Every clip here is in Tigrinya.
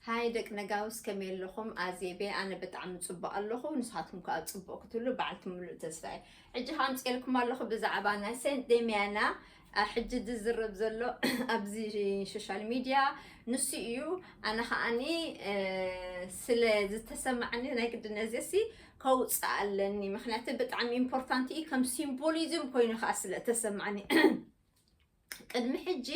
ሃይ ደቂ ነጋውስ፣ ከመይ ኣለኹም? ኣዜቤ፣ ኣነ ብጣዕሚ ጽቡቕ ኣለኹ፣ ንስኻትኩም ከኣ ጽቡቕ ክትብሉ በዓልቲ ምሉእ ተስፋ እየ። ሕጂ ከምጽኤልኩም ኣለኹ ብዛዕባ ናይ ሰንት ደሚያና፣ ኣ፣ ሕጂ ዝዝረብ ዘሎ ኣብዚ ሶሻል ሚድያ ንሱ እዩ። ኣነ ከኣኒ፣ እ፣ ስለ ዝተሰማዕኒ ናይ ግድን ነዚሲ ከውጽእ ኣለኒ፣ ምኽንያቱ ብጣዕሚ ኢምፖርታንት እዩ፣ ከም ሲምቦሊዝም ኮይኑ ከኣ ስለ ተሰማዕኒ። ቅድሚ ሕጂ፣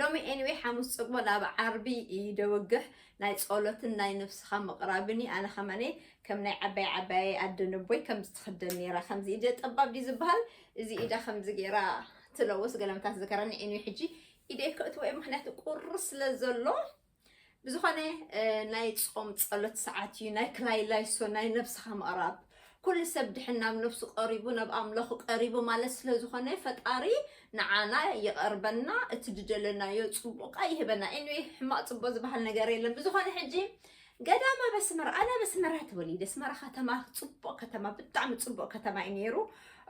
ሎሚ ኤኒዌይ ሓሙስ ጽግቦ ናብ ዓርቢ ይደወግሕ፣ ናይ ጸሎትን ናይ ነፍስኻ ምቕራብን እዩ። ኣነ ከማነ ከም ናይ ዓባይ ዓባይ ኣደ ነቦይ ከምዚ ትኽደን ነይራ፣ ከምዚ ኢደ ጠባብ ድዩ ዝበሃል፣ እዚ ኢዳ ከምዚ ገይራ ትለውስ ገለመታት ዝከረኒ። ኤኒዌይ ሕጂ ኢደይ ከእትዎ እየ፣ ምኽንያቱ ቁሪ ስለ ዘሎ። ብዝኾነ፣ እ፣ ናይ ጾም ጸሎት ሰዓት እዩ፣ ናይ ክላይ ላይሶ፣ ናይ ነብስኻ ምቕራብ። ኩሉ ሰብ ድሕን ናብ ነብሱ ቀሪቡ፣ ናብ ኣምላኹ ቀሪቡ ማለት ስለ ዝኾነ፣ ፈጣሪ ንዓና ይቐርበና፣ እቲ ዝደለናዮ ጽቡቕ ከኣ ይህበና። ኤኒዌይ፣ ሕማቕ ጽቡቕ ዝበሃል ነገር የለን። ብዝኾነ ሕጂ ገዳም ኣብ ኣስመራ፣ ኣነ ኣብ ኣስመራ ተወሊደ፣ ኣስመራ ከተማ ጽቡቕ ከተማ፣ ብጣዕሚ ጽቡቕ ከተማ እዩ ነይሩ።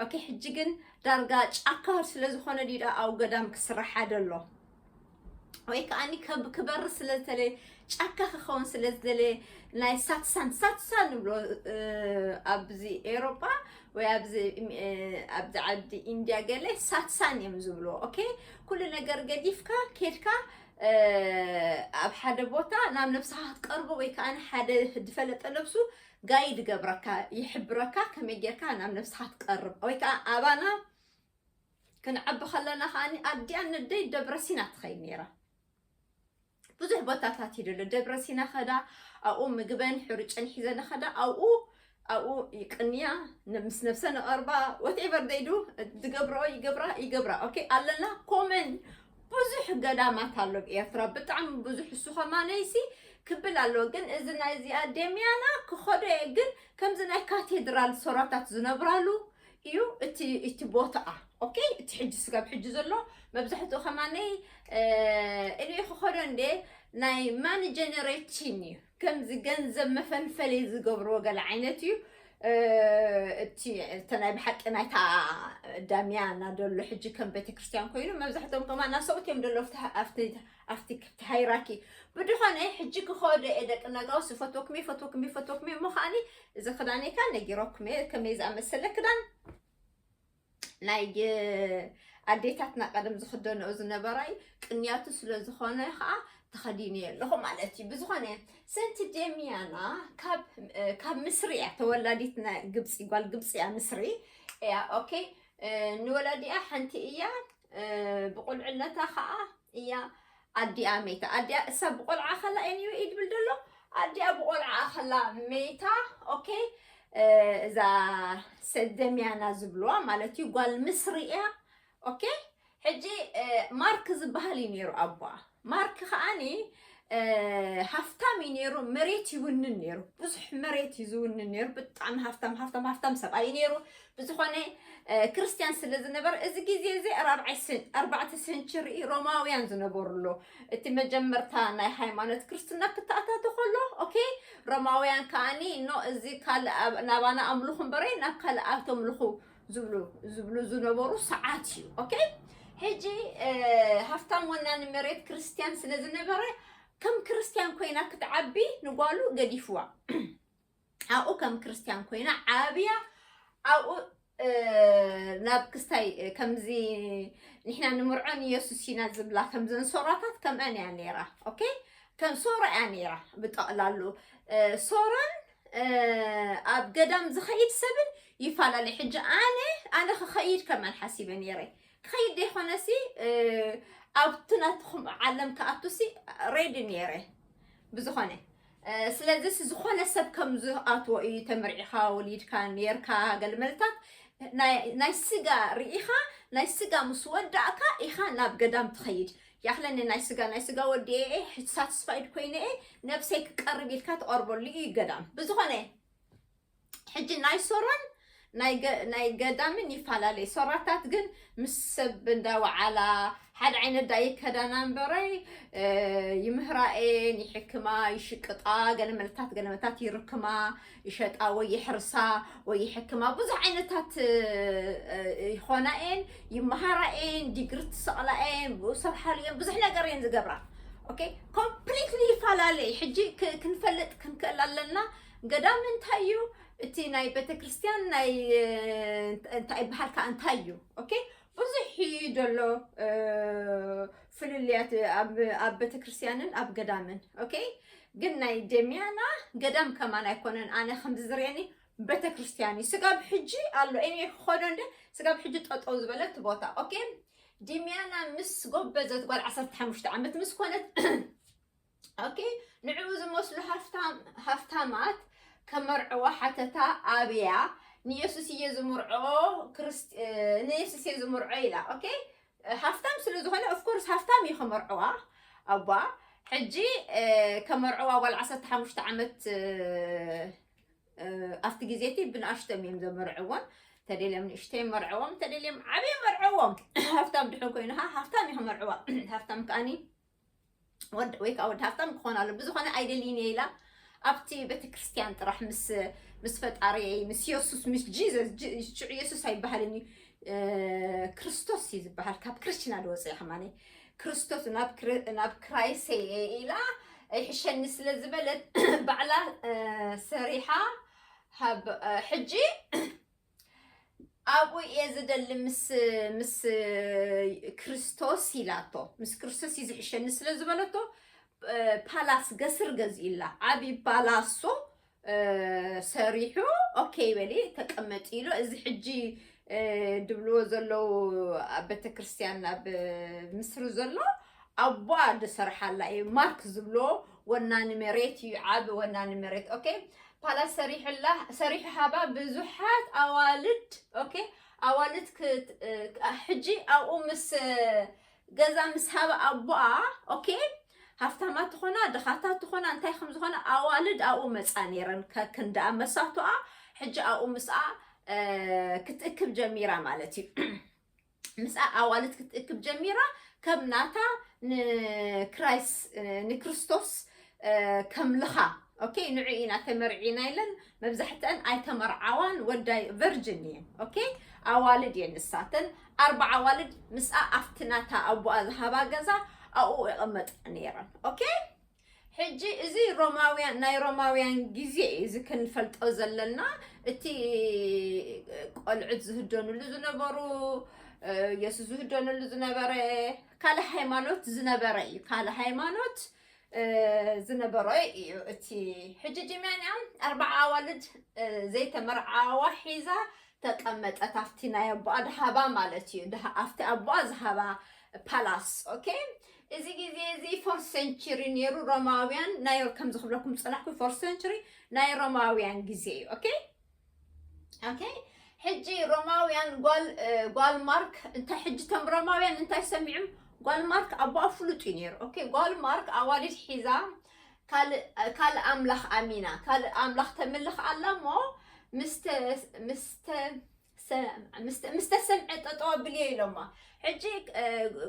ኦኬ፣ ሕጂ ግን ዳርጋ ጫካ ስለ ዝኾነ ድዩ ደኣ ኣብ ገዳም ክስራሕ ደሎ? ወይ ከኣኒ ከብ-፣ ክበር ስለ ዝተለየ፣ ጫካ ክኸውን ስለ ዝደለየ፣ ናይ ሳትሳን፣ ሳትሳን ንብሎ፣ እ፣ ኣብዚ ኤውሮጳ ወይ ኣብዚ፣ እ፣ ኣብዚ ዓዲ ኢንድያ ገለ ሳትሳን እዮም ዝብልዎ። ኦኬ፣ ኩሉ ነገር ገዲፍካ ኬድካ፣ እ፣ ኣብ ሓደ ቦታ ናብ ነብስኻ ክትቀርቦ ወይ ከኣ ሓደ ዝፈለጠ ነብሱ ጋይድ ይገብረካ፣ ይሕብረካ ከመይ ጌርካ ናብ ነብስኻ ትቀርብ። ወይ ከኣ ኣባና ክንዓቢ ከለና ከኣኒ ኣዲኣ ነደይ ደብረ ሲና ትኸይድ ነይራ። ብዙሕ ቦታታት እዩ ደሎ። ደብረ ሲና ኸዳ፣ ኣብኡ ምግበን ሕሩጭን ሒዘን ኸዳ፣ ኣብኡ፣ ኣብኡ ይቅንያ፣ ን-፣ ምስ ነብሰን ይቐርባ፣ whatever they do፣ ዝገብረኦ ይገብራ፣ ይገብራ። ኦኬ፣ ኣለና ኮመን ብዙሕ ገዳማት ኣሎ ኣብ ኤርትራ፣ ብጣዕሚ ብዙሕ። እሱ ኸማነይሲ ክብል ኣለዎ፣ ግን እዚ ናይዚኣ ደምያና ክኸዶ እየ፣ ግን ከምዚ ናይ ካቴድራል ሶራታት ዝነብራሉ እዩ እቲ፣ እቲ ቦታኣ። ኦኬ፣ እቲ ሕጂ ስጋብ ሕጂ ዘሎ መብዛሕትኡ ኸማነይ፣ እ፣ እኔ ክኸዶ እንዴ ናይ ማኒ ጀነሬሽን እዩ፣ ከምዚ ገንዘብ መፈልፈሊ ዝገብርዎ ገለ ዓይነት እዩ። እ፣ እቲ፣ እቲ ናይ ብሓቂ ናይታ ዳምያና ደሎ ሕጂ ከም ቤተክርስትያን ኮይኑ፣ መብዛሕትኦም ከማና ሰብኡት እዮም ደሎ ኣብቲ፣ ኣብቲ፣ ኣብቲ ሃይራኪ። ብድኾነ ሕጂ ክኸዶ እየ ደቂ ነጋውስ፣ ይፈትወኩም እየ፣ ይፈትወኩም እየ፣ ይፈትወኩም እየ። እሞ ከኣኒ እዚ ክዳነይ ከኣ ነጊረኩም እየ፣ ከመይ ዝኣመሰለ ክዳን ናይ፣ እ፣ ኣዴታትና ቀደም ዝኽደንኦ ዝነበራ እዩ። ቅንያቱ ስለ ዝኾነ ከኣ ተኸዲነ ኣለኹ ማለት እዩ። ብዝኾነ ሰንቲ ደሚያና ካብ፣ እ፣ ካብ ምስሪ እያ፣ ተወላዲት ናይ ግብጺ፣ ጓል ግብጺ እያ፣ ምስሪ እያ። ኦኬ፣ እ፣ ንወላዲኣ ሓንቲ እያ፣ እ፣ ብቁልዕነታ ከኣ እያ ኣዲኣ መይታ። ኣዲኣ እሳ ብቆልዓ ከላ ኤኒዌይ እዩ ድብል ደሎ፣ ኣዲኣ ብቆልዓ ከላ መይታ። ኦኬ፣ እ፣ እዛ ሰደምያና ዝብልዋ ማለት እዩ፣ ጓል ምስሪ እያ። ኦኬ፣ ሕጂ፣ እ፣ ማርክ ዝበሃል እዩ ነይሩ ኣቦኣ። ማርክ ከኣኒ፣ እ፣ ሃፍታም እዩ ነይሩ፣ መሬት ይውንን ነይሩ፣ ብዙሕ መሬት እዩ ዝውንን ነይሩ። ብጣዕሚ ሃፍታም፣ ሃፍታም፣ ሃፍታም ሰብኣይ እዩ ነይሩ። ብዝኾነ፣ እ፣ ክርስትያን ስለ ዝነበረ፣ እዚ ግዜ እዚ ራብዓይ ሰን-፣ ኣርባዕተ ሰንቸሪ እዩ፣ ሮማውያን ዝነበሩሉ። እቲ መጀመርታ ናይ ሃይማኖት ክርስትና ክተኣታቶ ከሎ፣ ኦኬ፣ ሮማውያን ከኣኒ፣ ኖ፣ እዚ ካልእ ኣብ-፣ ናባና ኣምልኹ እምበረይ፣ ናብ ካልእ ኣተምልኹ ዝብሉ፣ ዝብሉ ዝነበሩ ሰዓት እዩ። ኦኬ፣ ሕጂ፣ እ፣ ሃፍታም ወናኒ መሬት ክርስትያን ስለ ዝነበረ፣ ከም ክርስትያን ኮይና ክትዓቢ ንጓሉ ገዲፍዋ። ኣብኡ ከም ክርስትያን ኮይና ዓብያ፣ ኣብኡ፣ እ፣ ናብ ክስታይ፣ እ፣ ከምዚ ንሕና ንምርዖ ንየሱስ ኢና ዝብላ፣ ከምዘን ሶራታት ከምአን እያ ነይራ። ኦኬ፣ ከም ሶራ እያ ነይራ ብጠቕላሉ። እ፣ ሶራን፣ እ፣ ኣብ ገዳም ዝኸይድ ሰብን ይፈላለ። ሕጂ ኣነ፣ ኣነ ክኸይድ ከማን ሓሲበ ነይረ። ክኸይድ ዘይኮነሲ፣ እ፣ ኣብቲ ናትኹም ዓለም ክኣቱሲ ሬዲ ነይረ። ብዝኾነ፣ እ፣ ስለዚስ ዝኾነ ሰብ ከም ዝኣትዎ እዩ፣ ተመርዒኻ፣ ወሊድካ፣ ነርካ፣ ገለ መልታት ናይ፣ ናይ ስጋ ርኢኻ፣ ናይ ስጋ ምስ ወዳእካ ኢኻ ናብ ገዳም ትኸይድ። ያኽለኒ ናይ ስጋ፣ ናይ ስጋ ወዲኤ እየ፣ ሳትስፋይድ ኮይነ እየ፣ ነብሰይ ክቀርብ ኢልካ ትቐርበሉ እዩ ገዳም። ብዝኾነ፣ ሕጂ ናይ ሶራን ናይ ገ-፣ ናይ ገዳምን ይፈላለ። ሶራታት ግን ምስ ሰብ እንዳወዓላ ሓደ ዓይነት ዳ ይከዳና እምበረይ፣ እ፣ ይምህራ እየን፣ ይሕክማ፣ ይሽቅጣ፣ ገለመለታት፣ ገለመታት ይርክማ፣ ይሸጣ ወይ ይሕርሳ ወይ ይሕክማ። ብዙሕ ዓይነታት፣ እ፣ እ፣ ይኾና እየን፣ ይመሃራ እየን፣ ዲግሪ ትሰቕላ እየን፣ ብኡ ሰርሓሉ እየን፣ ብዙሕ ነገር እየን ዝገብራ። ኦኬ፣ ኮምፕሊትሊ ይፈላለ። ኣለይ ሕጂ ክ- ክንፈልጥ ክንክእል ኣለና። ገዳም እንታይ እዩ? እቲ ናይ ቤተክርስትያን ናይ እንታይ ይበሃል ከኣ እንታይ እዩ? ኦኬ፣ ብዙሕ እዩ ዘሎ ፍልልያት ኣብ ቤተክርስትያንን ኣብ ገዳምን። ኦኬ፣ ግን ናይ ደሚያና ገዳም ከማን ኣይኮነን። ኣነ ከምዚ ዝርእየኒ ቤተክርስትያን እዩ። ስጋብ ሕጂ ኣሎ እኔ ክኾዶ እንደ ስጋብ ሕጂ ጠጠው ዝበለት ቦታ። ኦኬ፣ ዲሚያና ምስ ጎበዘት ጓል ዓሰርተ ሓሙሽተ ዓመት ምስ ኮነት ኦኬ፣ ንዕኡ ዝመስሉ ሃፍታም ሃፍታማት ከመርዕዋ ሓተታ። ኣብያ ንየሱስ እየ ዝምርዖ ክርስት ንየሱስ እየ ዝምርዖ ኢላ። ኦኬ፣ ሃፍታም ስለ ዝኾነ ኦፍኮርስ ሃፍታም እዩ ከመርዕዋ። ኣባ ሕጂ ከመርዕዋ ጓል ዓሰርተ ሓሙሽተ ዓመት ኣብቲ ግዜ እቲ ብንኣሽቶም እዮም ዘመርዕዎም። ተደልዮም ንእሽተይ መርዕዎም፣ ተደልዮም ዓብየ መርዕዎም። ሃፍታም ድሕን ኮይኑ ሃ ሃፍታም እዩ ከመርዕዋ። ሃፍታም ከኣኒ ወድ ወይ ከዓ ወዲ ሃፍታም ክኾን ኣሎ። ብዝኾነ ኣይደልይን እየ ኢላ ኣብቲ ቤተክርስትያን ጥራሕ ምስ ምስ ፈጣሪ ምስ የሱስ ምስ ጂዘስ ሽዑ የሱስ ኣይበሃልን እዩ። ክርስቶስ እዩ ዝበሃል። ካብ ክርስትና ዝወፀ እዩ ከማኒ ክርስቶስ ናብ ክራይሰ ኢላ ይሕሸኒ ስለ ዝበለት ባዕላ ሰሪሓ ሕጂ ኣብኡ እየ ዝደሊ ምስ ምስ ክርስቶስ ኢላቶ። ምስ ክርስቶስ እዩ ዝሕሸኒ ስለ ዝበለቶ ፓላስ ገስር ገዚእላ ዓብዪ ፓላሶ ሰሪሑ ኦኬ በሊ ተቀመጢ ኢሉ። እዚ ሕጂ ድብልዎ ዘለዉ ኣብ ቤተክርስትያን ኣብ ምስሪ ዘሎ ኣቧ ዝሰርሓላ እዩ። ማርክ ዝብሎ ወናኒ መሬት እዩ፣ ዓቢ ወናኒ መሬት። ኦኬ ፓላስ ሰሪሕላ ሰሪሑ ሃባ ብዙሓት ኣዋልድ ኦኬ ኣዋልድ ሕጂ ኣብኡ ምስ ገዛ ምስ ሃባ ኣቦኣ ኦኬ ሃፍታማት ትኾና ድኻታት ትኾና እንታይ ከም ዝኾነ ኣዋልድ ኣብኡ መፃ ነይረን ከክንዳኣ መሳቶኣ ሕጂ ኣብኡ ምስኣ ክትእክብ ጀሚራ ማለት እዩ። ምስኣ ኣዋልድ ክትእክብ ጀሚራ ከም ናታ ንክራይስ ንክርስቶስ ከምልኻ ኦኬ ንዑ ኢና ተመርዒና ኢለን መብዛሕትአን ኣይተመርዓዋን ወዳይ ቨርጅን እየን ኦኬ ኣዋልድ እየን ንሳተን ኣርባዓ ኣዋልድ ምስኣ ኣብቲ ናታ ኣቦኣ ዝሃባ ገዛ ኣብኡ ይቕመጣ ነይረን ኦኬ ሕጂ እዚ ሮማውያን ናይ ሮማውያን ግዜ እዩ እዚ ክንፈልጦ ዘለና እቲ ቆልዑት ዝህደኑሉ ዝነበሩ የሱስ ዝህደኑሉ ዝነበረ ካልእ ሃይማኖት ዝነበረ እዩ ካልእ ሃይማኖት ዝነበረ እዩ እቲ ሕጂ ዲምያን እያ ኣርባዓ ኣዋልድ ዘይተመርዓዋ ሒዛ ተቀመጠት ኣብቲ ናይ ኣቦኣ ድሃባ ማለት እዩ ኣብቲ ኣቦኣ ዝሃባ ፓላስ ኦኬ እዚ ግዜ እዚ ፎርት ሴንቸሪ ነይሩ ሮማውያን ናይ ከም ዝክብለኩም ዝፀናሕኩ ፎርት ሴንቸሪ ናይ ሮማውያን ግዜ እዩ ኦኬ ኦኬ ሕጂ ሮማውያን ጓል ጓል ማርክ እንታይ ሕጂ ቶም ሮማውያን እንታይ ሰሚዑም ጓል ማርክ ኣቦኣ ፍሉጥ እዩ ነይሩ ኦኬ ጓል ማርክ ኣዋልድ ሒዛ ካልእ ኣምላኽ ኣሚና ካልእ ኣምላኽ ተምልኽ ኣላ እሞ ምስ ተሰምዐ ጠጠው ኣብልዮ ኢሎማ ሕጂ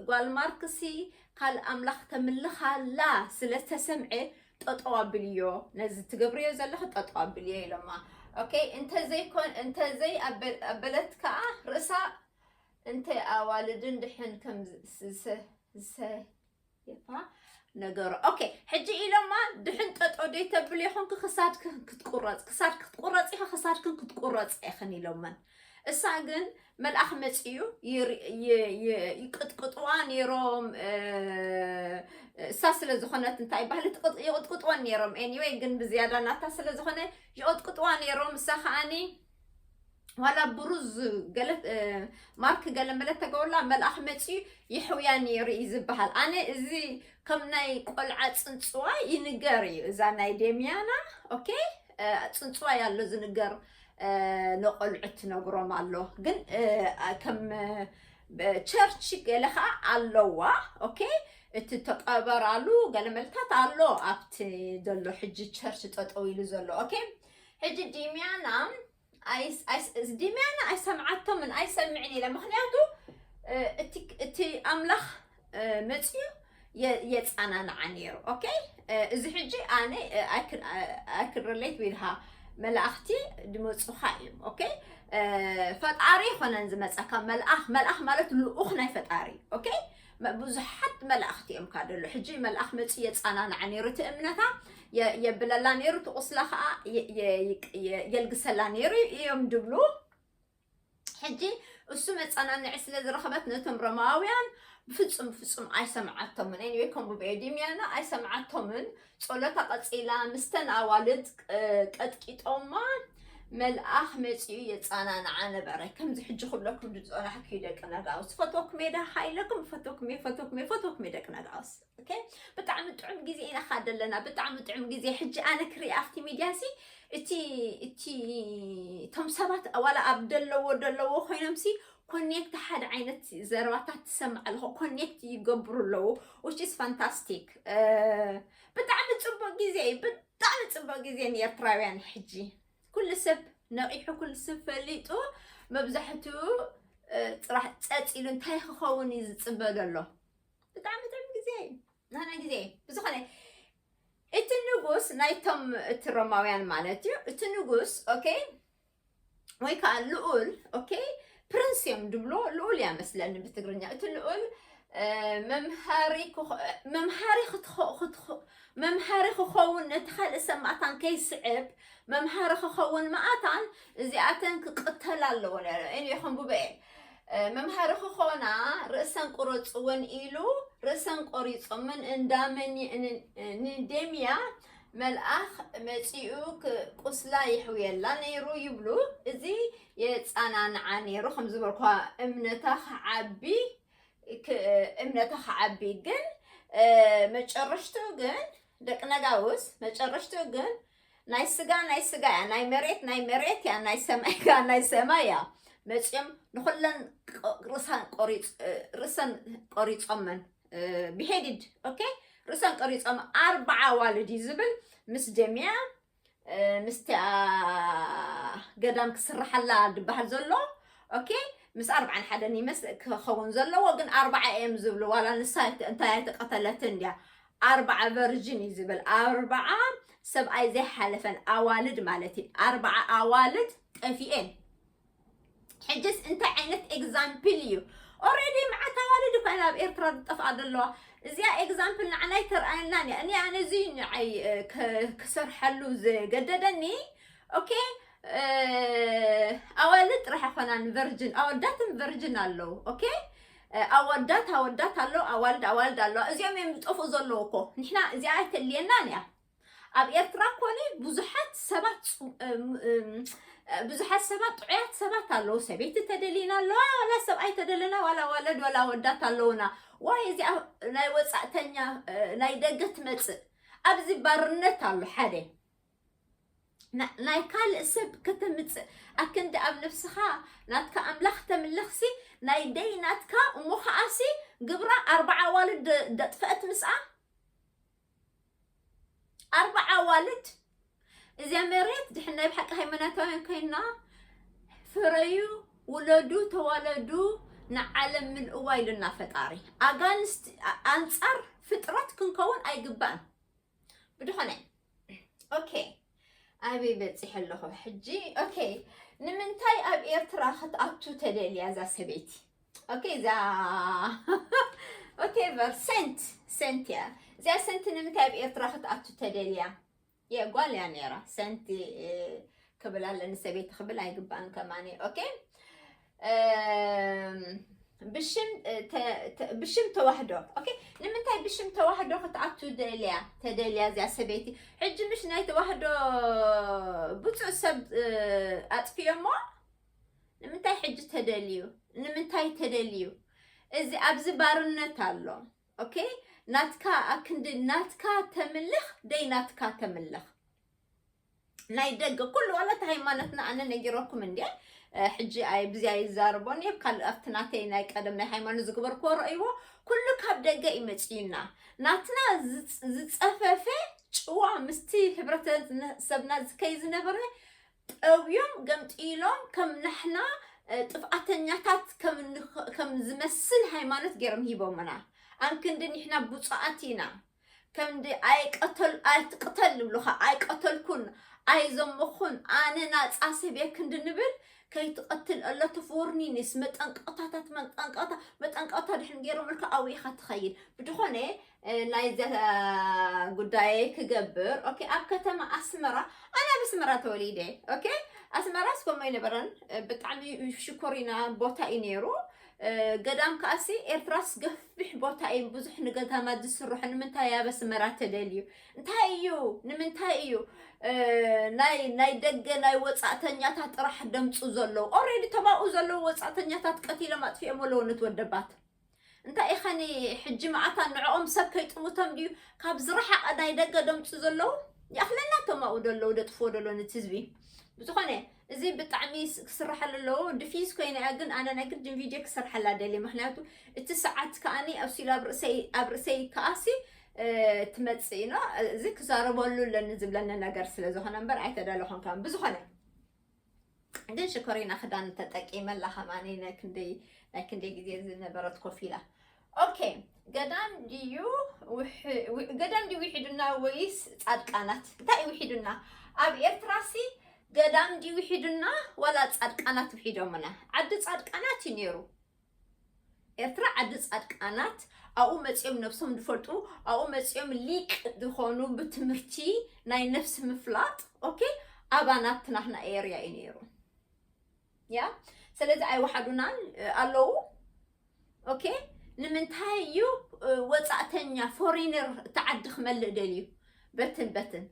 ጓል ማርክሲ ካልእ ኣምላኽ ተምልኽ ኣላ ስለ ዝተሰምዐ ጠጠው ኣብልዮ ነዚ ትገብርዮ ዘለኺ ጠጠው ኣብልዮ ኢሎማ ኦኬ እንተዘይኮን እንተዘይ ኣበለት ከዓ ርእሳ እንተ ኣዋልድን ድሕን ከም ዝሰ የፋ ነገሩ ኦኬ ሕጂ ኢሎማ ድሕን ጠጦ ደይ ተብል ይኹንክ ክሳድክ ክትቁረፅ ክሳድ ክትቁረፅ ኢኻ ክሳድክን ክትቁረፅ ኢኽን ኢሎመን እሳ ግን መልኣኽ መፅዩ ይቅጥቅጥዋ ነይሮም እሳ ስለ ዝኾነት እንታይ ባህሊ ይቅጥቅጥወን ነይሮም ኤኒወይ ግን ብዝያዳ ናታ ስለ ዝኾነ ይቅጥቅጥዋ ነይሮም እሳ ከዓኒ ዋላ ብሩዝ ገለ ማርክ ገለ መለ ተገብርላ መልኣኽ መፅዩ ይሕውያ ነይሩ እዩ ዝበሃል ኣነ እዚ ከም ናይ ቆልዓ ፅንፅዋ ይንገር እዩ እዛ ናይ ደሚያና ኦኬ ፅንፅዋ ያሎ ዝንገር ንቆልዑ ትነግሮም ኣሎ ግን ከም ቸርች ገለ ከዓ ኣለዋ ኦኬ እቲ ተቀበራሉ ገለ መልታት ኣሎ ኣብቲ ዘሎ ሕጂ ቸርች ጠጠው ኢሉ ዘሎ ኦኬ ሕጂ ዲሚያና ዲሚያና ኣይሰምዓቶምን ኣይሰምዕን ኢለ ምክንያቱ እቲ ኣምላኽ መፅዩ የፃናንዓ ነይሩ ኦኬ እዚ ሕጂ ኣነ ኣይክን ሪሌት ዊልሃ መላእክቲ ድመፁኻ እዮም ኦኬ ፈጣሪ ይኮነን ዝመፀካ መልኣኽ መልኣኽ ማለት ልኡኽ ናይ ፈጣሪ ኦኬ ብዙሓት መላእኽቲ እዮም ካደሎ። ሕጂ መልኣኽ መፂኡ የፃናንዓ ነይሩ እቲ እምነታ፣ የብለላ ነይሩ፣ እቲ ቁስላ ከዓ የልግሰላ ነይሩ እዮም ድብሉ። ሕጂ እሱ መፀናንዒ ስለ ዝረኸበት ነቶም ሮማውያን ብፍፁም ብፍፁም ኣይሰምዓቶምን። ኤኒወይ ከም ብብኤ ዲምያና ኣይሰምዓቶምን። ጸሎታ ቀጺላ፣ ምስተን ኣዋልድ ቀጥቂጦማ፣ መልኣኽ መጺኡ የጸናንዓ ነበረ። ከምዚ ሕጂ ክብለኩም ዝጸናሕኩ ደቂ ነጋውስ፣ ፈቶኩም ሜዳ ሃይለኩም፣ ፈቶኩም፣ ፈቶኩም፣ ፈቶኩም ደቂ ነጋውስ። ኦኬ፣ ብጣዕሚ ጥዑም ግዜ ኢና ካደለና፣ ብጣዕሚ ጥዑም ግዜ። ሕጂ ኣነ ክርኢ ኣብቲ ሚድያ ሲ እቲ እቲ እቶም ሰባት ዋላ ኣብ ደለዎ ደለዎ ኮይኖም ሲ ኮኔክት ሓደ ዓይነት ዘረባታት ትሰምዕ ኣለኹ፣ ኮኔክት ይገብሩ ኣለዉ። Which is fantastic። ብጣዕሚ ፅቡቅ ግዜ እዩ፣ ብጣዕሚ ፅቡቅ ግዜ ንኤርትራውያን። ሕጂ ኩሉ ሰብ ነቂሑ፣ ኩሉ ሰብ ፈሊጡ፣ መብዛሕትኡ ፅራሕ ፀፅ ኢሉ እንታይ ክኸውን እዩ ዝፅበ ዘሎ። ብጣዕሚ ጥዑም ግዜ እዩ ናና ግዜ እዩ። ብዝኾነ እቲ ንጉስ ናይቶም እቲ ሮማውያን ማለት እዩ። እቲ ንጉስ ኦኬ ወይ ከዓ ልኡል ኦኬ ፕሪንስ እዮም ድብሎ። ልኡል እያ መስለኒ ብትግርኛ። እቲ ልኡል መምሃሪ መምሃሪ ክትኾ- ክትኾ- መምሃሪ ክኸውን ነቲ ካልእ ሰብ መኣታን ከይስዕብ መምሃሪ ክኸውን መኣታን እዚኣተን ክቅተል ኣለዎ ነረ እን የኸንቡበ እየ መምሃሪ ክኾና ርእሰን ቁረፅወን ኢሉ ርእሰን ቆሪፆምን እንዳመኒ ንደምያ መልኣኽ መፂኡ ቁስላ ይሕውየላ ነይሩ ይብሉ። እዚ የፃናንዓ ነይሩ ከም ዝበልኳ እምነታ ክዓቢ እምነታ ክዓቢ ግን መጨረሽቱ ግን ደቂ ነጋውስ መጨረሽቱ ግን ናይ ስጋ ናይ ስጋ እያ፣ ናይ መሬት ናይ መሬት እያ፣ ናይ ሰማይ እያ ናይ ሰማይ እያ። መፂኦም ንኩለን ርእሰን ቆሪፆመን ብሄድድ ኦኬ ርእሰን ቆሪፆም ኣርባዓ ዋልድ እዩ ዝብል ምስ ደምያ ምስቲኣ ገዳም ክስርሓላ ድበሃል ዘሎ ኦኬ ምስ ኣርባዓን ሓደን ይመስ ክኸውን ዘለዎ ግን ኣርባዓ እዮም ዝብሉ ዋላ ንሳ እንታይ ኣይተቀተለትን እንዲያ ኣርባዓ ቨርጅን እዩ ዝብል ኣርባዓ ሰብኣይ ዘይሓለፈን ኣዋልድ ማለት እዩ ኣርባዓ ኣዋልድ ጠፊኤን ሕጅስ እንታይ ዓይነት ኤግዛምፕል እዩ ኦሬዲ መዓት ኣዋልድ እኳ ናብ ኤርትራ ዝጠፍኣ ዘለዋ እዚኣ ኤግዛምፕል ንዓናይ ተርኣየናን እያ እኒ ኣነ እዚ ንዓይ ክሰርሐሉ ዝገደደኒ ኦኬ ኣዋልድ ጥራሕ ኣይኮናን ቨርጅን ኣወዳትን ቨርጅን ኣለዉ ኦኬ ኣወዳት ኣወዳት ኣለዉ ኣዋልድ ኣዋልድ ኣለዋ እዚኦም እዮም ዝጠፍኡ ዘለዉ እኮ ንሕና እዚኣ ኣይተልየናን እያ ኣብ ኤርትራ ኮነ ብዙሓት ሰባት ብዙሓት ሰባት ጥዑያት ሰባት ኣለዉ ሰበይቲ ተደሊና ኣለዋ ዋላ ሰብኣይ ተደለና ዋላ ወለድ ዋላ ወዳት ኣለዉና ዋይ እዚኣ ናይ ወፃእተኛ ናይ ደገ ትመፅእ ኣብዚ ባርነት ኣሎ ሓደ ናይ ካልእ ሰብ ከተምፅእ ኣክንዲ ኣብ ነብስኻ ናትካ ኣምላኽ ተምልኽሲ ናይ ደይ ናትካ እሞ ከዓሲ ግብራ ኣርባዓ ኣዋልድ ደጥፈአት ምስኣ ኣርባዓ ኣዋልድ እዚኣ መሬት ድሕን ናይ ብሓቂ ሃይማኖታውያን ኮይና ፍረዩ ውለዱ ተዋለዱ ንዓለም ምልእዋ ኢሉና ፈጣሪ ኣጋንስት ኣንፃር ፍጥረት ክንከውን ኣይግባእን ብድኾነ ኦኬ ኣበይ በፂሐ ኣለኹ ሕጂ ኦኬ ንምንታይ ኣብ ኤርትራ ክትኣቱ ተደልያ እዛ ሰበይቲ ኦኬ እዛ ኦኬ ቨር ሰንት ሰንት እያ እዚኣ ሰንት ንምንታይ ኣብ ኤርትራ ክትኣቱ ተደልያ የጓል እያ ነይራ ሰንት ክብል ኣለኒ ሰበይቲ ክብል ኣይግባእን ከማኒ ኦኬ ብሽም ተዋህዶ ኦኬ ንምንታይ ብሽም ተዋህዶ ክትኣቱ ደልያ ተደልያ እዚኣ ሰበይቲ ሕጂ ምሽ ናይ ተዋህዶ ብፁዕ ሰብ ኣጥፍዮሞ ንምንታይ ሕጂ ተደልዩ ንምንታይ ተደልዩ እዚ ኣብዚ ባርነት ኣሎ ኦኬ ናትካ ኣክንዲ ናትካ ተምልኽ ደይ ናትካ ተምልኽ ናይ ደገ ኩሉ ዋላ እቲ ሃይማኖትና ኣነ ነጊረኩም እንዲ ሕጂ ኣይ ብዚኣ ይዛረቦን እየ ካልእ ኣብቲ ናተይ ናይ ቀደም ናይ ሃይማኖት ዝግበርክዎ ረእይዎ ኩሉ ካብ ደገ እዩ መፅዩና ናትና ዝፀፈፈ ጭዋ ምስቲ ህብረተሰብና ዝከይ ዝነበረ ጠውዮም ገምጢሎም ከም ናሕና ጥፍኣተኛታት ከም ዝመስል ሃይማኖት ገይሮም ሂቦምና ኣንክንዲ ኒሕና ብፁዓት ኢና ከምዲ ኣይቀተል ኣይትቅተል ንብሉኻ ኣይቀተልኩን ኣይዘመኹን ኣነ ናፃ ሰብ እየ ክንዲ ንብል ከይትቐትል ኣሎ ትፍውርኒ ኒስ መጠንቀቕታታት መጠንቀቕታ መጠንቀቕታ ድሕን ገይሮምልካ ኣብኡ ኢኻ ትኸይድ። ብድኾነ ናይዚያ ጉዳይ ክገብር ኦኬ ኣብ ከተማ ኣስመራ ኣነ ኣብ ኣስመራ ተወሊደ። ኦኬ ኣስመራስ ከምኡ ኣይነበረን። ብጣዕሚ ሽኮሪና ቦታ እዩ ነይሩ። ገዳም ከኣሲ ኤርትራስ ገፊሕ ቦታ እዩ ብዙሕ ንገዳማት ዝስርሑ ንምንታይ ኣብ ኣስመራ ተደልዩ እንታይ እዩ ንምንታይ እዩ ናይ ናይ ደገ ናይ ወጻእተኛታት ጥራሕ ደምጹ ዘለዉ already ተባኡ ዘለዉ ወጻእተኛታት ቀቲሎም ኣጥፊኦም ኣለዉ ነቲ ወደባት እንታይ ኢኸኒ ሕጂ መዓታ ንዕኦም ሰብ ከይጥሙቶም ድዩ ካብ ዝረሓቐ ናይ ደገ ደምጹ ዘለዉ ይኣኽለና ተማኡ ደለዉ ደጥፍዎ ደሎ ነቲ ህዝቢ ብዝኾነ እዚ ብጣዕሚ ክስርሓሉ ኣለዎ ድፊዝ ኮይነ እያ ግን ኣነ ናይ ግድን ቪድዮ ክሰርሓላ ደልየ ምክንያቱ እቲ ሰዓት ከኣኒ ኣብሲሉ ኣብ ርእሰይ ኣብ ርእሰይ ከኣሲ ትመጽእ ኢና እዚ ክዛረበሉ ኣለኒ ዝብለኒ ነገር ስለ ዝኾነ እምበር ኣይተዳለኹን ካብ ብዝኾነ ግን ሽኮሪና ክዳን ተጠቂመላ ከማኒ ናይ ክንደይ ናይ ክንደይ ግዜ ዝነበረት ኮፍ ኢላ ኦኬ ገዳም ድዩ ገዳም ድዩ ውሒዱና ወይስ ጻድቃናት እንታይ ውሒዱና ኣብ ኤርትራሲ ገዳም ድዩ ውሒዱና ዋላ ጻድቃናት ውሒዶምና ዓዲ ጻድቃናት እዩ ነይሩ ኤርትራ ዓዲ ጻድቃናት ኣብኡ መጺኦም ነብሶም ዝፈልጡ ኣብኡ መጺኦም ሊቅ ዝኾኑ ብትምህርቲ ናይ ነፍሲ ምፍላጥ ኦኬ ኣባናት ናህና ኤርያ እዩ ነይሩ ያ ስለዚ ኣይወሓዱናን ኣለዉ ኦኬ ንምንታይ እዩ ወጻእተኛ ፎሬነር እቲ ዓዲ ክመልእ ደልዩ በትን በትን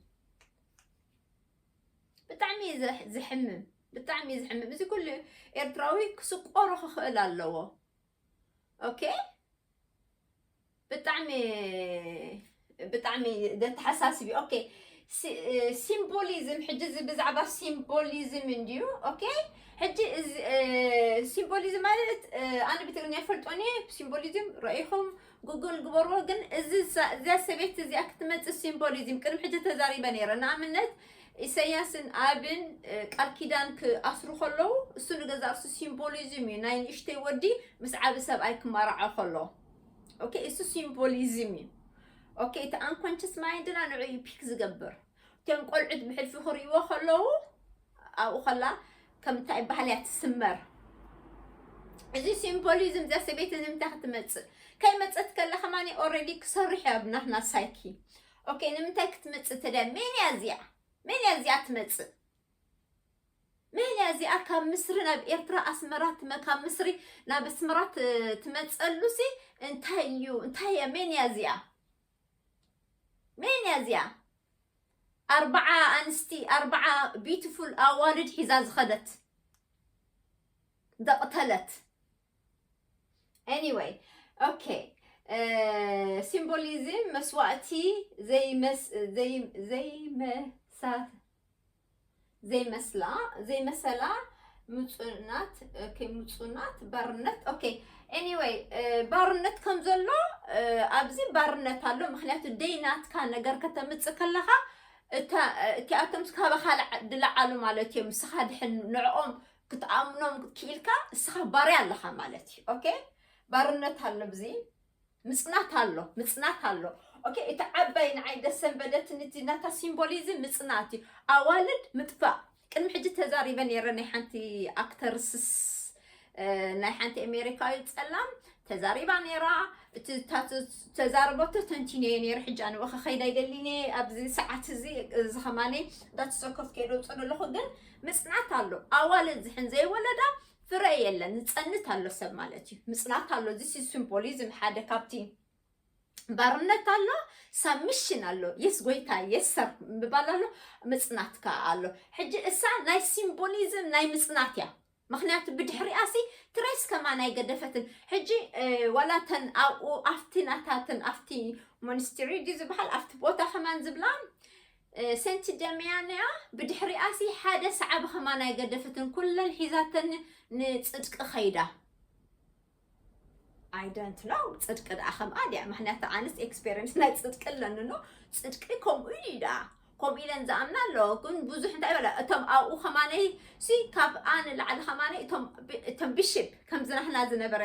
ብጣዕሚ ዝሕምም ብጣዕሚ ዝሕምም እዚ ኩሉ ኤርትራዊ ክስቆሮ ክኽእል ኣለዎ ኦኬ ብጣዕሚ ብጣዕሚ ዘተሓሳስብ እዩ ኦኬ ሲምቦሊዝም ሕጂ እዚ ብዛዕባ ሲምቦሊዝም እንድዩ ኦኬ ሕጂ ሲምቦሊዝም ማለት ኣነ ብትግርኛ ይፈልጦኒ ሲምቦሊዝም ረኢኹም ጉግል ግበርዎ ግን እዚ እዚያ ሰበይቲ እዚኣ ክትመፅእ ሲምቦሊዝም ቅድሚ ሕጂ ተዛሪበ ነይረ ንኣብነት ኢሰያስን ኣብን ቃል ኪዳን ክኣስሩ ከለዉ እሱ ንገዛ እርሱ ሲምቦሊዝም እዩ ናይ ንእሽተይ ወዲ ምስ ዓቢ ሰብኣይ ክመርዖ ከሎ ኦኬ እሱ ሲምቦሊዝም እዩ ኦኬ እቲ ኣንኮንሽስ ማይንድና ንዑ እዩ ፒክ ዝገብር እቶም ቆልዑት ብሕልፊ ክርእይዎ ከለዉ ኣብኡ ከላ ከምታ ይበሃል እያ ትስመር እዚ ሲምቦሊዝም እዚኣ ሰበይቲ ንምንታይ ክትመፅእ ከይመፀት ከላ ከማኒ ኦረዲ ክሰርሕ እያ ብናትና ሳይኪ ኦኬ ንምንታይ ክትመፅእ ተደያ መን እያ እዚኣ መን እያ እዚኣ ትመፅእ መን እያ እዚኣ ካብ ምስሪ ናብ ኤርትራ ኣስመራ ካብ ምስሪ ናብ ኣስመራ ትመፀሉ ሲ እንታይ እዩ እንታይ እያ መን እያ እዚኣ መን እያ እዚኣ ኣርባዓ ኣንስቲ ኣርባዓ ቢዩቲፉል ኣዋልድ ሒዛ ዝኸደት ዘቕተለት anyway okay ሲምቦሊዝም መስዋእቲ ዘይመሳ ዘይመስላ ዘይመሰላ ምጹናት ምጹናት ባርነት okay anyway ባርነት ከም ዘሎ ኣብዚ ባርነት ኣሎ ምክንያቱ ደይ ናትካ ነገር ከተምጽእ ከለኻ እቲኣቶም ካባኻ ዝለዓሉ ማለት እዮም ንስኻ ድሕን ንዕኦም ክትኣምኖም ክኢልካ ንስኻ ባርያ ኣለኻ ማለት እዩ okay ባርነት ኣሎ ብዚ ምጽናት ኣሎ ምጽናት ኣሎ okay እቲ ዓባይ ንዓይ ደስ ሰንበደትኒ እቲ ናታ ሲምቦሊዝም ምጽናት እዩ ኣዋልድ ምጥፋእ ቅድሚ ሕጂ ተዛሪበ ነይረ ናይ ሓንቲ ኣክተርስስ ናይ ሓንቲ ኣሜሪካዊ ጸላም ተዛሪባ ነይራ እቲ ተዛረበቶ ተንቲነዮ ነይረ ሕጂ ኣነ ከኸይድ ኣይደሊነ ኣብዚ ሰዓት እዚ እዚ ከማነ እንዳተሰከፍ ከይደ ውፅእ ኣለኹ ግን ምፅናት ኣሎ ኣዋልድ ዝሕን ዘይወለዳ ፍረ የለን ዝፀንት ኣሎ ሰብ ማለት እዩ ምፅናት ኣሎ እዚ ሲምቦሊዝም ሓደ ካብቲ ባርነት ኣሎ ሳብሚሽን ኣሎ የስ ጎይታ የስ ሰር ምባል ኣሎ ምፅናት ከዓ ኣሎ ሕጂ እሳ ናይ ሲምቦሊዝም ናይ ምፅናት እያ ምክንያቱ ብድሕሪኣሲ ትሬስ ከማን ኣይገደፈትን ሕጂ ዋላ ተን ኣብኡ ኣብቲ ናታትን ኣብቲ ሞንስትሪ ድዩ ዝበሃል ኣብቲ ቦታ ከማን ዝብላ ሰንቲ ደሚያንያ ብድሕሪኣሲ ሓደ ሰዓቢ ከማን ኣይገደፈትን ኩለን ሒዛተን ንፅድቂ ከይዳ I don't know ፅድቂ ደኣ ከምኣ ድያ ምክንያቱ ኣነስ ኤክስፔሪንስ ናይ ፅድቂ ኣለኒ no ፅድቂ ከምኡ እዩ ደኣ ከምኡ ኢለን ዝኣምና ኣለዎ ግን ብዙሕ እንታይ በላ እቶም ኣብኡ ከማነይ ሲ ካብ ኣነ ላዕሊ ከማነይ እቶም ቢሽፕ ከምዚ ናህና ዝነበረ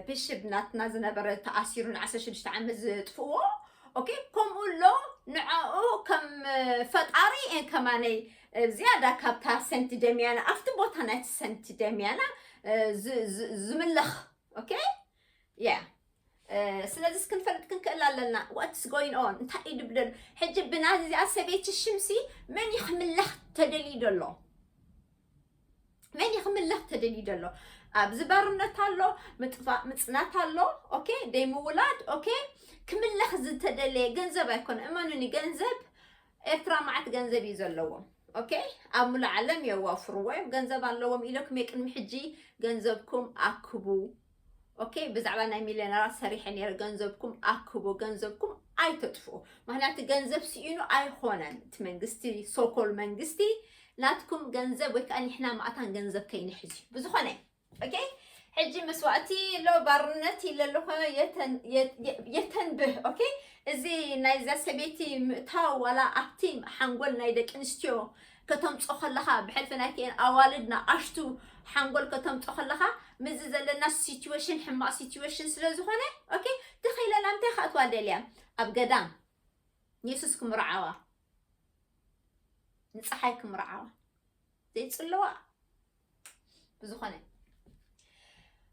ቢሽፕ ናትና ዝነበረ ተኣሲሩ ን ዓሰርተ ሽዱሽተ ዓመት ዝጥፍእዎ okay ከምኡ ኣሎ ንዕኡ ከም ፈጣሪ እየን ከማነይ ዝያዳ ካብታ ሰንቲ ደምያና ኣብቲ ቦታ ናይቲ ሰንቲ ደምያና ዝምለኽ። ኦኬ ያ ስለዚ ክንፈልጥ ክንክእል ኣለና። What's going on? እንታይ እዩ ድብደሉ? ሕጂ ብናዚኣ ሰበይቲ ሽምሲ መን ይኽምለኽ ተደልዩ ደሎ? መን ይኽምለኽ ተደልዩ ደሎ? ኣብዚ ባርነት ኣሎ፣ ምጥፋእ ምፅናት ኣሎ። ኦኬ ደይ ምውላድ። ኦኬ ክምለኽ ዝተደለየ ገንዘብ ኣይኮነ። እመኑኒ ገንዘብ ኤርትራ ማዓት ገንዘብ እዩ ዘለዎም። ኦኬ ኣብ ሙሉ ዓለም የዋፍርዎ እዮም። ገንዘብ ኣለዎም ኢለኩም የቅድሚ ሕጂ ገንዘብኩም ኣክቡ። ኦኬ ብዛዕባ ናይ ሚልዮነራት ሰሪሐ ነይረ። ገንዘብኩም ኣክቡ፣ ገንዘብኩም ኣይተጥፍኡ። ምክንያቱ ገንዘብ ስኢኑ ኣይኮነን እቲ መንግስቲ፣ ሶኮል መንግስቲ ናትኩም ገንዘብ ወይ ከዓ ንሕና ማእታን ገንዘብ ከይንሕዝ እዩ። ብዝኾነ ኦኬ ሕጂ መስዋእቲ ኣሎ ባርነት ኢለ ኣለኹ። የተንብህ። ኦኬ እዚ ናይዛ ሰበይቲ ምእታው ዋላ ኣብቲ ሓንጎል ናይ ደቂ ኣንስትዮ ከተምፅኦ ከለኻ ብሕልፊ ናይቲኤን ኣዋልድ ንኣሽቱ ሓንጎል ከተምፅኦ ከለኻ ምዚ ዘለና ሲትዌሽን ሕማቕ ሲትዌሽን ስለ ዝኾነ ኦኬ ትኽኢለና እንታይ ከእትዋ ደልያ ኣብ ገዳም ንየሱስ ክምርዓዋ ንፀሓይ ክምርዓዋ ዘይፅልዋ ብዝኾነ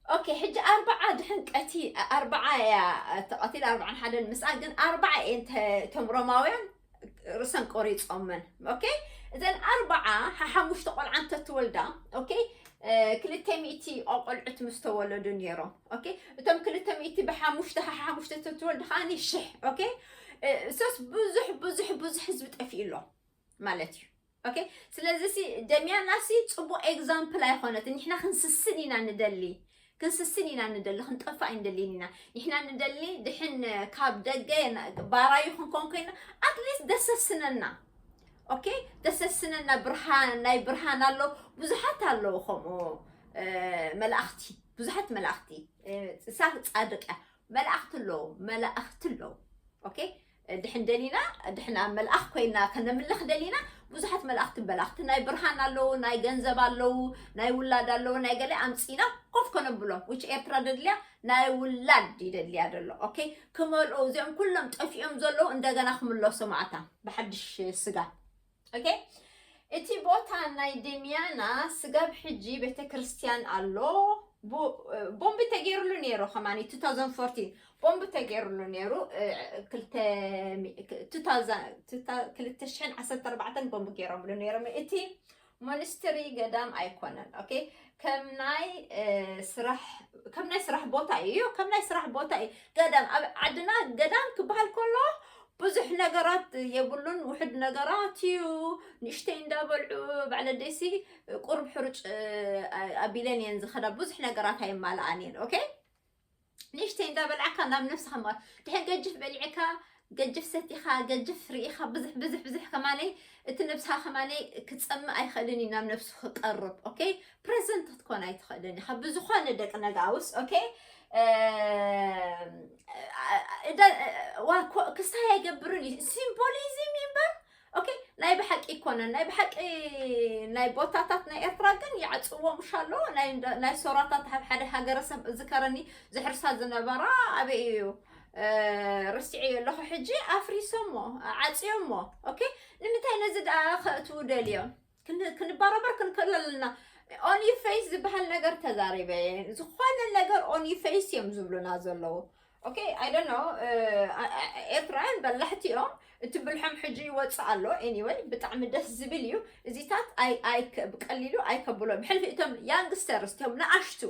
ኦኬ ሕጂ ኣርባዓ ድሕን ቀቲ ኣርባዓ እያ ተቐቲል ኣርባዓን ሓደን ምስኣ ግን ኣርባዓ እየን እቶም ሮማውያን ርእሰን ቆሪፆመን። ኦኬ እዘን ኣርባዓ ሓሓሙሽተ ቆልዓ እንተትወልዳ ኦኬ ክልተ ሚእቲ ቆልዑት ምስ ተወለዱ ነይሮም። ኦኬ እቶም ክልተ ሚእቲ ብሓሙሽተ ሓሓሙሽተ ተትወልድ ከዓኒ ሽሕ። ኦኬ ሶስ ብዙሕ ብዙሕ ብዙሕ ህዝቢ ጠፊኡ ኣሎ ማለት እዩ። ኦኬ ስለዚ ሲ ደሚያና ሲ ፅቡቅ ኤግዛምፕል ኣይኮነትን። ንሕና ክንስስን ኢና ንደሊ ክንስስን ኢና ንደሊ ክንጠፋ ኣይንደልን ኢና። ንሕና ንደሊ ድሕን ካብ ደገ ባራዩ ክንኮን ኮይና ኣትሊስት ደሰስነና። ኦኬ ደሰስነና ብርሃን ናይ ብርሃን ኣሎ ብዙሓት ኣለዉ ከምኡ መላእኽቲ ብዙሓት መላእኽቲ እሳ ፃድቅ እያ መላእኽቲ ኣለዉ መላእኽቲ ኣለዉ። ኦኬ ድሕን ደሊና ድሕን ኣብ መልኣኽ ኮይና ከነምልኽ ደሊና ብዙሓት መልኣኽቲ በላኽቲ ናይ ብርሃን ኣለዉ ናይ ገንዘብ ኣለዉ ናይ ውላድ ኣለዉ ናይ ገለ ኣምፂና ኮፍ ከነብሎም which ኤርትራ ደድልያ ናይ ውላድ ይደልያ ደሎ። ኦኬ ክመልኦ እዚኦም ኩሎም ጠፊኦም ዘለዉ እንደገና ክምለሱ ማዕታ ብሓድሽ ስጋ። ኦኬ እቲ ቦታ ናይ ደሚያና ስጋብ ሕጂ ቤተክርስትያን ኣሎ። ቦምቢ ተገይርሉ ነይሩ ከማኒ two thousand fourteen ቦምቢ ተገይርሉ ነይሩ። ክልተ ሽሕን ዓሰርተ ኣርባዕተን ቦምቢ ገይሮምሉ ነይሮም። እቲ ሞንስትሪ ገዳም ኣይኮነን። ኦኬ ከም ናይ ስራሕ ከም ናይ ስራሕ ቦታ እዩ። ከም ናይ ስራሕ ቦታ እዩ። ገዳም ኣብ ዓድና ገዳም ክበሃል ከሎ ብዙሕ ነገራት የብሉን። ውሕድ ነገራት እዩ። ንእሽተይ እንዳበልዑ ባዕለ ደሲ ቁርብ ሕሩጭ ኣቢለን እየን ዝኸዳ። ብዙሕ ነገራት ኣይማልኣን እየን። ኦኬ ንእሽተይ እንዳበላዕካ ናብ ነብስኻ ማ ድሕን ገጅፍ በሊዕካ ገጅፍ ሰቲኻ ገጅፍ ርኢኻ ብዙሕ ብዙሕ ብዙሕ ከማነይ እቲ ነብስኻ ከማነይ ክጸምእ ኣይኽእልን እዩ ናብ ነብሱ ክቀርብ። ኦኬ ፕሬዘንት ክትኮን ኣይትኽእልን ኢኻ ብዝኾነ ደቂ ነጋውስ። ኦኬ ክስታይ ኣይገብርን እዩ ሲምቦሊዝም እምበር። ኦኬ ናይ ብሓቂ ይኮነን ናይ ብሓቂ ናይ ቦታታት ናይ ኤርትራ ግን ይዓፅዎ ምሻሎ ናይ ሶራታት ኣብ ሓደ ሃገረሰብ እዝከረኒ ዝሕርሳ ዝነበራ ኣበይ እዩ ርስዒ ኣለኹ ሕጂ ኣፍሪሶሞ ዓፅዮሞ። ኦኬ ንምንታይ ነዚ ደኣ ከእትዉ ደልዮም? ክንባረበር ክንክእል ኣለና። ኦንሊ ፌስ ዝበሃል ነገር ተዛሪበ ዝኾነ ነገር ኦንሊ ፌስ እዮም ዝብሉና ዘለዉ። ኦኬ ኣይ ዶንት ኖ ኤርትራውያን በላሕቲ እዮም። እቲ ብልሖም ሕጂ ይወፅእ ኣሎ። ኤኒወይ ብጣዕሚ ደስ ዝብል እዩ። እዚታት ብቀሊሉ ኣይከብሎ ብሕልፊ እቶም ያንግስተርስ እቶም ንኣሽቱ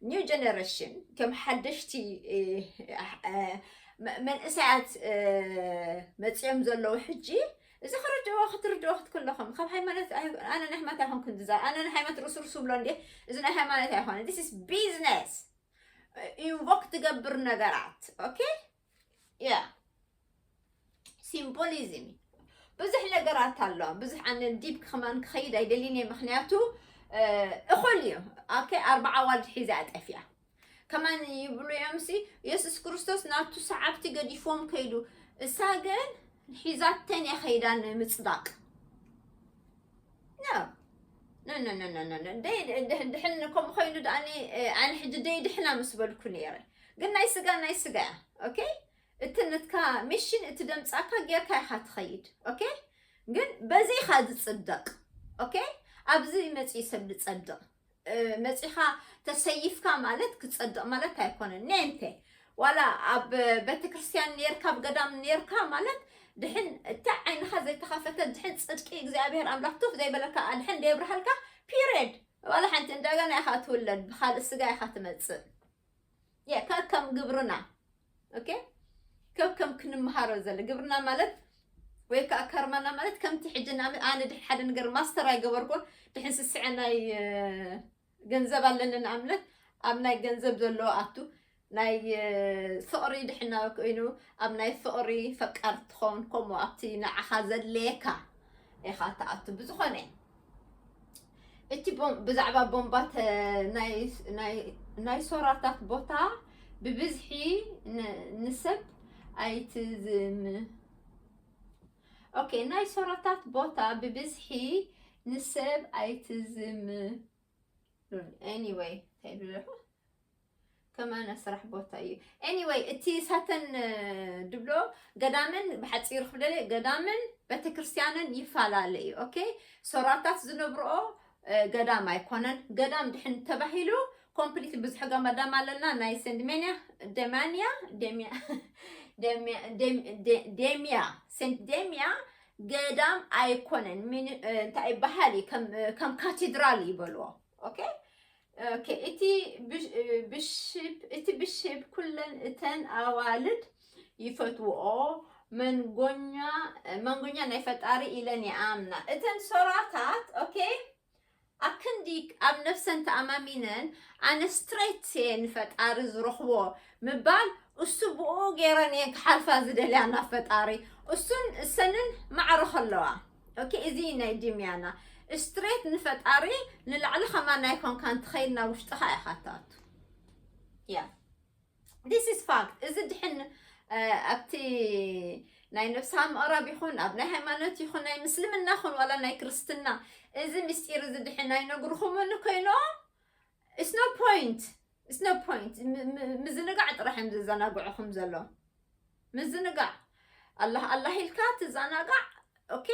ኒው ጀነሬሽን እቶም ሓደሽቲ መንእሰያት መፅኦም ዘለዉ ሕጂ እዚ ክርድእዎ ክትርድእዎ ክትክለኹም ካብ ሃይማኖት ኣነ ናይ ሃይማኖት ኣይኮንኩን ዝዛ ኣነ ናይ ሃይማኖት ርሱርሱ ብሎ እንዴ እዚ ናይ ሃይማኖት ኣይኮነ this is business ኢንቮክ ትገብር ነገራት ኦኬ ያ ሲምቦሊዝም ብዙሕ ነገራት ኣሎ። ብዙሕ ኣነ ዲፕ ክማን ክኸይድ ኣይደልን እየ ምክንያቱ እኹል እዩ። ኦኬ ኣርባዓ ኣዋልድ ሒዛ ጠፊያ ከማን ይብሉ እዮም ሲ የሱስ ክርስቶስ ናቱ ሰዓብቲ ገዲፎም ከይዱ እሳ ግን ሒዛተን እየ ከይዳ ንምፅዳቅ ድሕን ከምኡ ኮይኑ ደኣኒ ኣነ ሕጂ ደይ ድሕና ምስ በልኩ ነይረ ግን ናይ ስጋ ናይ ስጋ እያ። ኦኬ እቲ ነትካ ሚሽን እቲ ደምፃካ ጌርካ ኢካ ትኸይድ። ኦኬ ግን በዚ ኢካ ዝፅደቅ ኦኬ፣ ኣብዚ መጺኡ ሰብ ዝጸድቕ። መጺኻ ተሰይፍካ ማለት ክጸድቕ ማለት ኣይኮነን። ኔንተ ዋላ ኣብ ቤተክርስትያን ኔርካ፣ ኣብ ገዳም ኔርካ ማለት ድሕን እታ ዓይንኻ ዘይተኸፈተ ድሕን ጽድቂ እግዚኣብሔር ኣምላኽ ቱፍ ዘይበለካ ድሕን ደይብርሃልካ፣ ፒሪድ። ዋላ ሓንቲ እንደገና ኢኻ ትውለድ፣ ብኻልእ ስጋ ኢኻ ትመጽእ። የ ከከም ግብርና። ኦኬ፣ ከከም ክንምሃሮ ዘለ ግብርና ማለት ወይ ከዓ ከርማና ማለት ከምቲ ሕጂ ንኣብነት ኣነ ድሕን ሓደ ነገር ማስተር ኣይገበርኩን፣ ድሕን ስስዐ ናይ ገንዘብ ኣለኒ ንኣብነት ኣብ ናይ ገንዘብ ዘሎ ኣቱ ናይ ፍቕሪ ድሕና ኮይኑ ኣብ ናይ ፍቕሪ ፈቃር ትኸውን ከምኡ ኣብቲ ንዓኻ ዘድለየካ ኢኻ ትኣቱ። ብዝኾነ እቲ ቦም- ብዛዕባ ቦምባ ተ- ናይ- ናይ- ናይ ሶራታት ቦታ ብብዝሒ ን- ንሰብ ኣይትዝም ኦኬ፣ ናይ ሶራታት ቦታ ብብዝሒ ንሰብ ኣይትዝም anyway እንታይ ድብለኹ ከማና ስራሕ ቦታ እዩ። Anyway እቲ ሳተን ድብሎ ገዳምን ብሓፂሩ ክብለለ ገዳምን ቤተክርስትያንን ይፈላለ እዩ። ኦኬ፣ ሶራታት ዝነብርኦ ገዳም ኣይኮነን። ገዳም ድሕን ተባሂሉ ኮምፕሊት ብዙሕ ገዳም ኣለና። ናይ ሴንት ሜንያ ደማንያ ደሚያ ደሚያ ደም- ደ- ደሚያ ሴንት ደሚያ ገዳም ኣይኮነን። ሚኒ- እ፣ እንታይ ይበሃል እዩ? ከም እ፣ ከም ካቴድራል ይበልዎ። ኦኬ፣ ኦኬ። እቲ ብሽ- እ፣ ብሽፕ እቲ ብሽፕ ኩለን እተን ኣዋልድ ይፈትውኦ። መንጎኛ መንጎኛ ናይ ፈጣሪ ኢለን ይኣምና። እተን ሶራታት ኦኬ ኣክንዲ ኣብ ነፍሰን ተኣማሚነን ኣነ ስትሬት እየ ንፈጣሪ ዝረኽቦ ምባል እሱ ብኡ ገይረን እየን ክሓልፋ ዝደልያ ናብ ፈጣሪ እሱን እሰንን ማዕረ ከለዋ ኦኬ እዚ ናይ ድምያና ስትሬት ንፈጣሪ ንላዕሊ ከማን ኣይኮንካን ትኸይድ ናብ ውሽጥኻ ኢኻ ትኣቱ ያ this is fact እዚ ድሕን ኣብቲ ናይ ነብስኻ ምቕራብ ይኹን ኣብ ናይ ሃይማኖት ይኹን ናይ ምስልምና ኹን ዋላ ናይ ክርስትና እዚ ምስጢር እዚ ድሕን ኣይነግርኹምን ኮይኖም it's no point it's no point ምዝንጋዕ ጥራሕ እዮም ዘዘናግዑኹም ዘሎ ምዝንጋዕ ኣላህ ኣላህ ኢልካ ትዘናጋዕ ኦኬ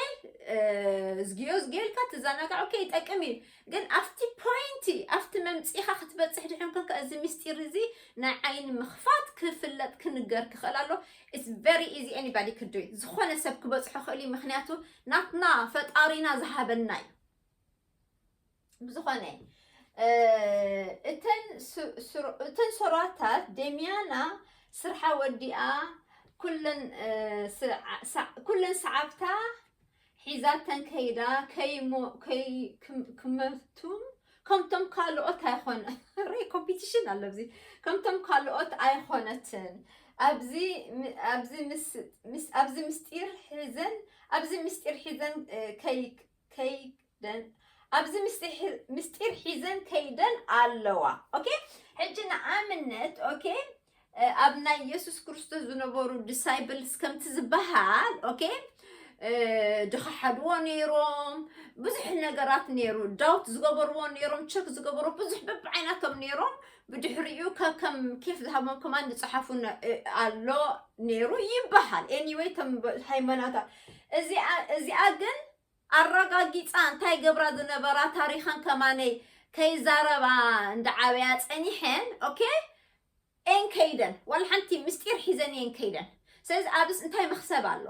ዝግዮ ዝግዮ ኢልካ ትዘናጋዕ ኦኬ ይጠቅም እዩ ግን ኣብቲ ፖይንቲ ኣብቲ መምፂኢኻ ክትበፅሕ ድሕን ኮንካ እዚ ምስጢር እዚ ናይ ዓይኒ ምኽፋት ክፍለጥ ክንገር ክኽእል ኣሎ it's very easy anybody could do it ዝኾነ ሰብ ክበፅሖ ክእል እዩ ምክንያቱ ናትና ፈጣሪና ዝሃበና እዩ ብዝኾነ እተን እተን ሶራታት ደሚያና ስርሓ ወዲኣ ኩለን ኩለን ሰዓብታ ሒዛተን ከይዳ ክመቱም ከምቶም ካልኦት ኣይኮነ ሬ ኮምፒቲሽን ኣሎ ዚ ከምቶም ካልኦት ኣይኮነትን ኣብዚ ኣብዚ ኣብዚ ምስጢር ሒዘን ኣብዚ ምስጢር ሒዘን ከይ ከይደን ኣብዚ ምስጢር ሒዘን ከይደን ኣለዋ ኦኬ ሕጂ ንኣብነት ኦኬ ኣብ ናይ የሱስ ክርስቶስ ዝነበሩ ዲሳይፕልስ ከምቲ ዝበሃል ኦኬ ድኸሓድዎ ነይሮም ብዙሕ ነገራት ነይሩ ዳውት ዝገበርዎ ነይሮም ቸክ ዝገበሩ ብዙሕ በብዓይናቶም ነይሮም ብድሕሪኡ ከም ኬፍ ዝሃቦም ከማን ዝፀሓፉ ኣሎ ነይሩ ይበሃል anyway ሃይማኖታ እዚኣ ግን ኣረጋጊፃ እንታይ ገብራ ዝነበራ ታሪኸን ከማነይ ከይዛረባ እንዳዓበያ ፀኒሐን ኦኬ ኤን ከይደን ዋላ ሓንቲ ምስጢር ሒዘን እየን ከይደን ስለዚ ኣብዚ እንታይ መክሰብ ኣሎ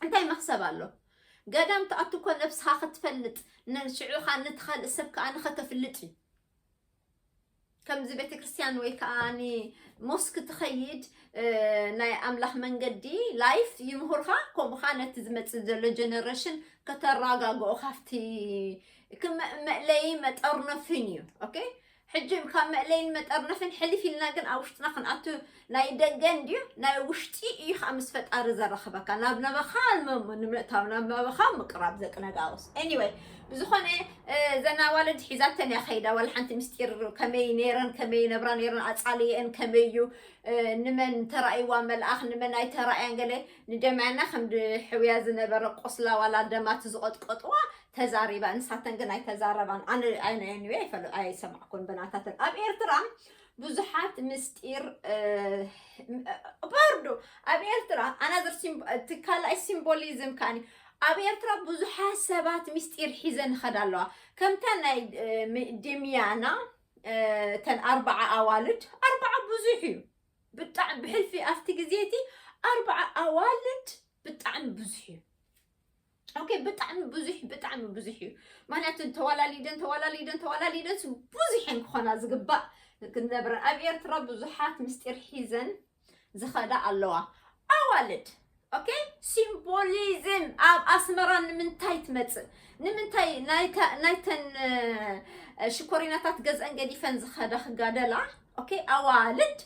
እንታይ መክሰብ ኣሎ ገዳም ትኣቱ እኮ ነብስኻ ክትፈልጥ ሽዑ ከዓ ነቲ ካልእ ሰብ ከዓ ንኸተፍልጥ እዩ ከምዚ ቤተክርስትያን ወይ ከዓ ሞስክ ትኸይድ ናይ ኣምላኽ መንገዲ ላይፍ ይምህርካ ከምኡ ከዓ ነቲ ዝመፅእ ዘሎ ጀነሬሽን ከተረጋግኦ ካብቲ መእለይ መጠርነፍን እዩ ኦኬ ሕጂ ካብ መእለይን መጠርነፍን ሕልፍ ኢልና ግን ኣብ ውሽጥና ክንኣቱ ናይ ደገ እንድዩ ናይ ውሽጢ እዩ ከዓ ምስ ፈጣሪ ዘራኽበካ ናብ ነበኻ ንምእታው ናብ ነበኻ ምቅራብ ዘቅነጋውስ anyway ብዝኾነ ዘናዋልድ ሒዛተን እያ ከይዳ ዋላ ሓንቲ ምስጢር ከመይ ነይረን ከመይ ነብራ ነይረን ኣፃልየን ከመይ እዩ ንመን ተራእይዋ መልኣኽ ንመን ኣይተራእያን ገለ ንደማያና ከም ሕውያ ዝነበረ ቆስላ ዋላ ደማት ዝቐጥቀጥዋ ተዛሪባ ንሳተን ግን ኣይተዛረባን ኣነ ኣነ anyway ኣይፈለ ኣይሰማዕኩን ብናታተን ኣብ ኤርትራ ብዙሓት ምስጢር ባርዶ ኣብ ኤርትራ ኣናዘር እቲ ካልኣይ ሲምቦሊዝም ካኒ ኣብ ኤርትራ ብዙሓት ሰባት ምስጢር ሒዘን ይኸዳ ኣለዋ። ከምታ ናይ ደሚያና ተን ኣርባዓ ኣዋልድ ኣርባዓ ብዙሕ እዩ። ብጣዕሚ ብሕልፊ ኣብቲ ግዜ እቲ ኣርባዓ ኣዋልድ ብጣዕሚ ብዙሕ እዩ። ኦኬ፣ ብጣዕሚ ብዙሕ ብጣዕሚ ብዙሕ እዩ። ምክንያቱ ተዋላሊደን ተዋላሊደን ተዋላሊደን ብዙሕ እየን ክኾና ዝግባእ። ክንነብረን ኣብ ኤርትራ ብዙሓት ምስጢር ሒዘን ዝኸዳ ኣለዋ ኣዋልድ። ኦኬ፣ ሲምቦሊዝም ኣብ ኣስመራ ንምንታይ ትመጽእ? ንምንታይ ናይተን ሽኮሪናታት ገዝአን ገዲፈን ዝኸዳ ክጋደላ? ኦኬ፣ ኣዋልድ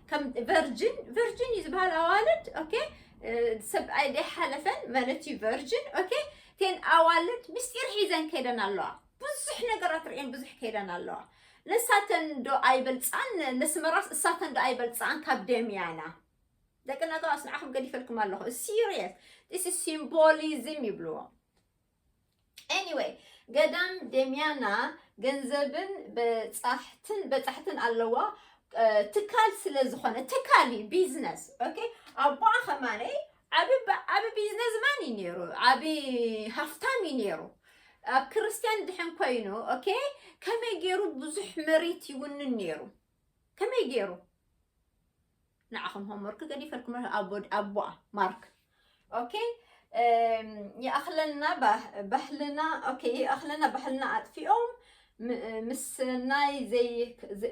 ከም ቨርጅን ቨርጅን እዩ ዝበሃል ኣዋልድ። ኦኬ፣ ሰብኣይ ደይ ሓለፈን ማለት እዩ ቨርጅን። ኦኬ፣ ቴን ኣዋልድ ምስጢር ሒዘን ከይደን ኣለዋ። ብዙሕ ነገራት ርእየን ብዙሕ ከይደን ኣለዋ። ንሳተን ዶ ኣይበልፃን? ነስመራስ እሳተን ዶ ኣይበልፃን ካብ ደምያና? ደቂ ነጋዋስ ንዓኹም ገዲፈልኩም ኣለኹ። ሲሪየስ ስ ሲምቦሊዝም ይብልዎ። ኤኒወይ፣ ገዳም ደምያና ገንዘብን በጻሕትን በጻሕትን ኣለዋ። ትካል ስለ ዝኾነ ትካል እዩ፣ ቢዝነስ። ኦኬ፣ ኣቦኣ ከማነይ ዓቢ ዓቢ ቢዝነስ ማን እዩ ነይሩ፣ ዓቢ ሃፍታም እዩ ነይሩ። ኣብ ክርስቲያን ድሕን ኮይኑ፣ ኦኬ፣ ከመይ ገይሩ ብዙሕ መሬት ይውንን ነይሩ? ከመይ ገይሩ? ንዓኹም ሆምወርክ ገዲፈልኩም ኣቦ ኣቦኣ ማርክ። ኦኬ፣ ይኣኽለና ባህልና። ኦኬ፣ ይኣኽለና ባህልና ኣጥፊኦም ምስ ናይ ዘይ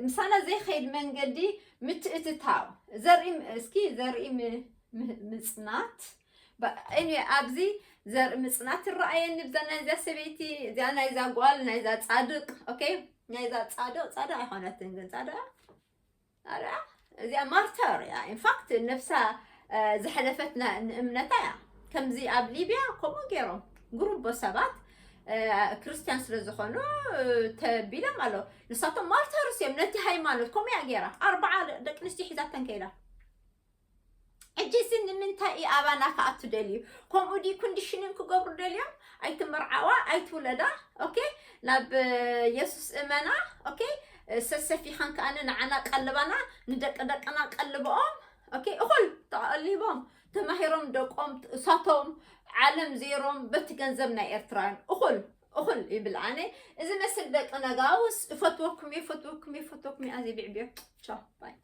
ምሳና ዘይኸይድ መንገዲ ምትእትታው። ዘርኢ እስኪ ዘርኢ ምጽናት። እኒ ኣብዚ ዘርኢ ምጽናት ይረኣየኒ ብዛ ናይዛ ሰበይቲ እዚኣ፣ ናይዛ ጓል፣ ናይዛ ጻድቅ። ኦኬ፣ ናይዛ ጻድቅ ጻድቅ ኣይኮነትን ግን ጻድቅ ኣረ እዚኣ ማርተር እያ። ኢንፋክት ነፍሳ ዝሐለፈት ንእምነታ እያ። ከምዚ ኣብ ሊብያ ከምኡ ገይሮም ግሩቦ ሰባት ክርስቲያን ስለ ዝኾኑ ተቢሎም ኣለዉ። ንሳቶም ማርተርስ እዮም ነቲ ሃይማኖት። ከምኡ እያ ገይራ ኣርባዓ ደቂ ኣንስትዮ ሒዛተን ከይዳ። ሕጂ ሲ ንምንታይ እዩ ኣባና ክኣቱ ደልዩ? ከምኡ ዲ ኮንዲሽንን ክገብሩ ደልዮም? ኣይትመርዓዋ ኣይትውለዳ። ኦኬ፣ ናብ የሱስ እመና። ኦኬ፣ ሰሰፊኻን ከኣነ ንዓና ቀልባና ንደቂ ደቅና ቀልብኦም። ኦኬ፣ እኹል ተቐሊቦም ተማሂሮም ደቆም እሳቶም ዓለም ዜሮም በቲ ገንዘብ ናይ ኤርትራውያን እኹል እኹል ይብል። ኣነ እዚ መስል ደቂ ነጋውስ እፈትወኩም እየ፣ እፈትወኩም እየ፣ እፈትወኩም እየ። ኣዚ ብዕብዮ ቻው ባይ።